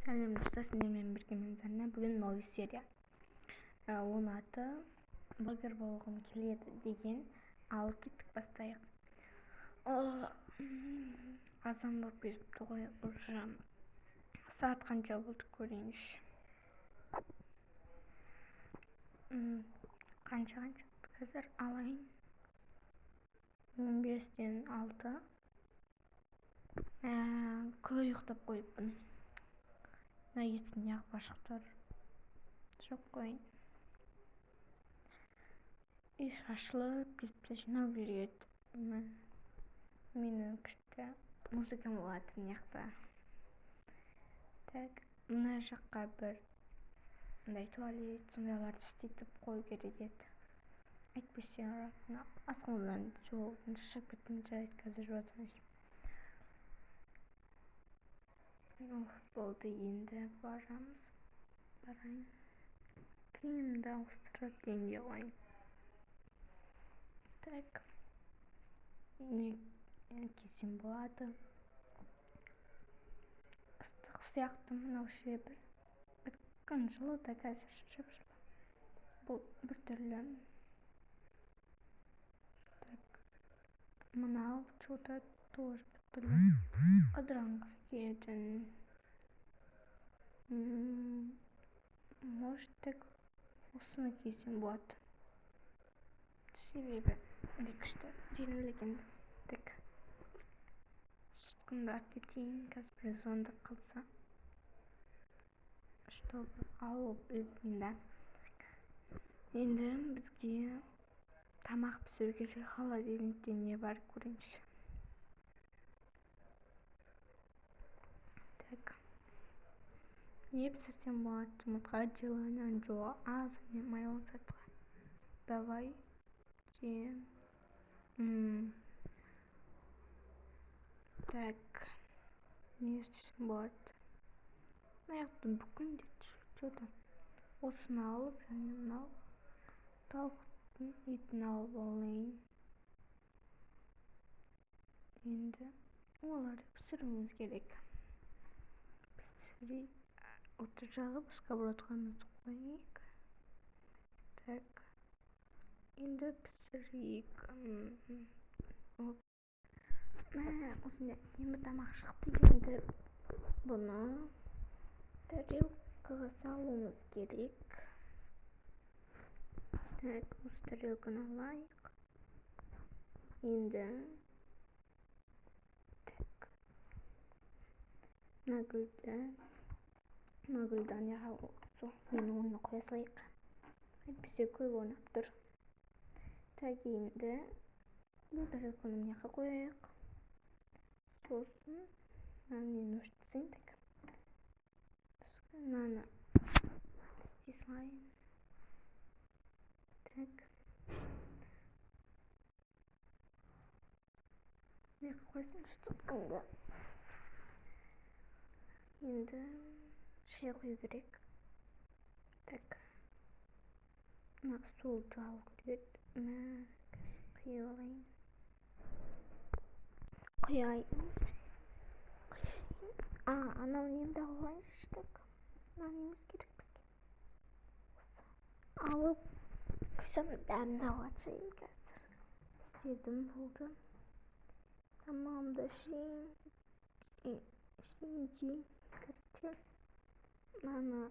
Сәлем достар, сіздермен бірге мен Зарина. Бүгін новый серия. Оның аты блогер болғым келеді деген. Ал кеттік, бастайық. Азан болып кетіпті ғой уже. Сағат қанша болды көрейінші. Қанша қазір алайын. 6:15. Көп ұйықтап қойыппын. Мына ертең неғып ашық тұр? Жоқ қояйын. Үй шашылып кетіпті, жинау керек еді. Менің күшті музыкам болады мына жақта. Так, мына жаққа бір мындай туалет, сондайларды істетіп қою керек еді. Әйтпесе мына асханадан жуып шаршап кеттім. Жарайды, қазір жуа салайын. Болды, енді барамыз. Барайын. Киімді ауыстырып дегенге қояйын. Так. Не кисем болады. Ыстық сияқты мынау ше бір. Күн жылы да қазір жып-жылы. Бұл біртүрлі. Так. Мынау что-то тоже біртүрлі. Қыдыраңғы киетін. Может, так осыны кисем болады. Себебі күшті жеңіл екен. Так. Соткамды алып кетейін, қазір біреу звондап қалса. Чтобы алып үлгермейін да. Енді бізге тамақ пісіру керек. Холодильникте не бар көрейінші. Так. Не пісірсем болады? Жұмыртқа, желание жоқ. Аз және майлы затқа. Давайте. Так. Не істесем болады? Мына жақта бүкіл что-то. Осыны алып, және мынау тауықтың етін алып алайын. Енді оларды пісіруіміз керек. Пісірейік. Отты жағып, сковородкамызды қояйық. Так. Енді пісірейік. Мә, осындай әдемі тамақ шықты. Енді бұны тарелкаға салуымыз керек. Так, осы тарелканы алайық. Енді так. Мына гүлді ана менің орнына қоя салайық. Әйтпесе көп орнап тұр. Так, енді бұл тарелканы мына жаққа қояйық. Сосын мынаны өшіріп тастайын. Так. Мынаны істей салайын. Так. Мына жаққа қойсам соткамды. Енді шай құю керек. Так. Мына столды алу керек. Мә, қазір құйып алайын. Құяйын. Анау немді алып алайыншы. Так. Мына неміз керек бізге. Осы. Алып құйсам дәмді алады шайым қазір. Істедім, болды. Тамағымды ішейін. Ішейін, короче. Мынаны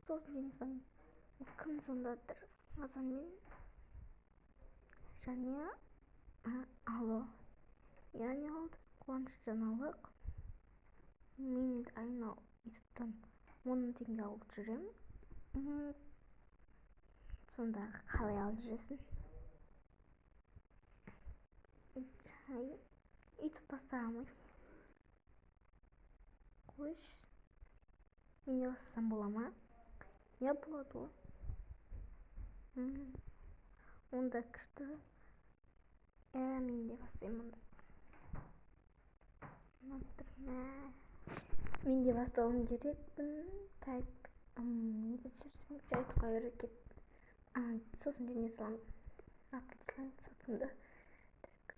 сосын жей салайын. Кім звондап тұр? Азанмен. Және алло. Я не алды. Қуаныш жаңалық. Мен айына ютубтан 10 000 теңге алып жүремін. Сонда қалай алып жүресің? Ютуб бастағанмын. Қойш. Мен не бастасам бола ма? Не болады ғой? Онда күшті. Мен де бастаймын онда. Мен де бастауым керекпін. Так, не түсірсем, жарайды, қоя берейік. Сосын және саламын. Алып кете салайын соткамды. Так.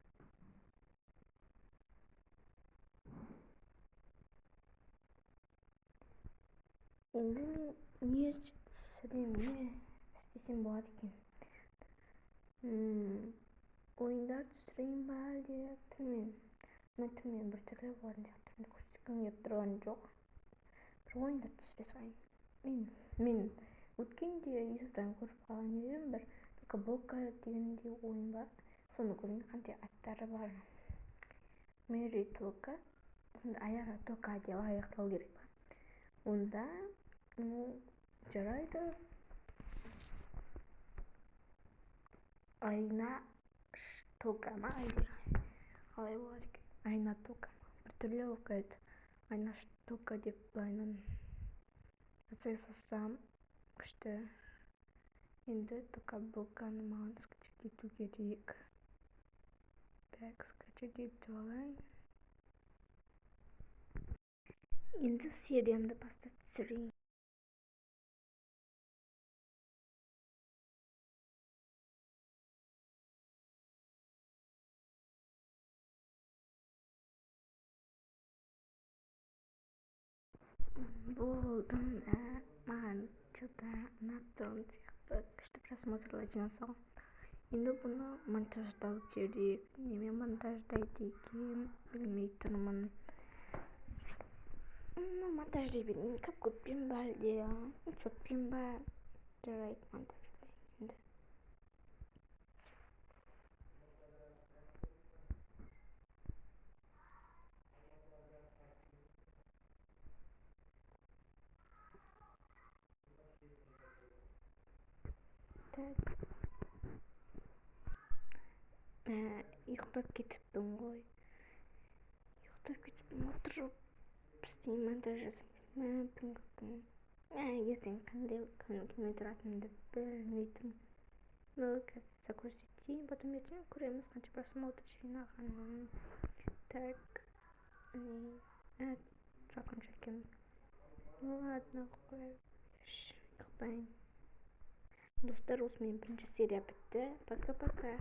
Енді мен не түсіремін, не істесем болады екен? Ойындар түсірейін ба әлде түрмен? Мына түрмен біртүрлі болатын сияқты, түрімді көрсеткім келіп тұрған жоқ. Бір ойындар түсіре салайын. Мен өткенде ютубтан көріп қалған едім, бір Тока Бока дегендей ойын бар. Соны көрейін, қандай аттары бар. Мэри Тока, сонда аяғы Тока деп аяқталу керек па? Онда, ну, жарайды. Айна Тока ма әлде қалай болады екен? Айна Тока ма? Біртүрлі болып кетеді. Айна Тока деп былайынан жасай салсам күшті. Енді Тока Боканы маған скачать ету керек. Так, скачать етіп алайын. Енді сериямды бастап түсірейін. Болды, маған что-то ұнап тұрған сияқты, күшті просмотрлар жинаса ғой. Енді бұны монтаждау керек. Немен монтаждайды екен, білмей тұрмын. Ну, монтаждай бермеймін. Капкутпен ба әлде InShotпен ба? Жарайды, монтаждайын енді. Так. Ұйықтап кетіппін ғой. Ұйықтап кетіппін, отырып істеймін, монтаж жасаймын. Бүгінгі күн, ертең қандай көңіл күймен тұратынымды білмей тұрмын. Ну, қазір загрузить етейін, потом ертең көреміз қанша просмотр жинағанын. Так, сағат қанша екен? Ладно, қояйыншы, ұйықтайын. Достар, осымен бірінші серия бітті. Пока-пока.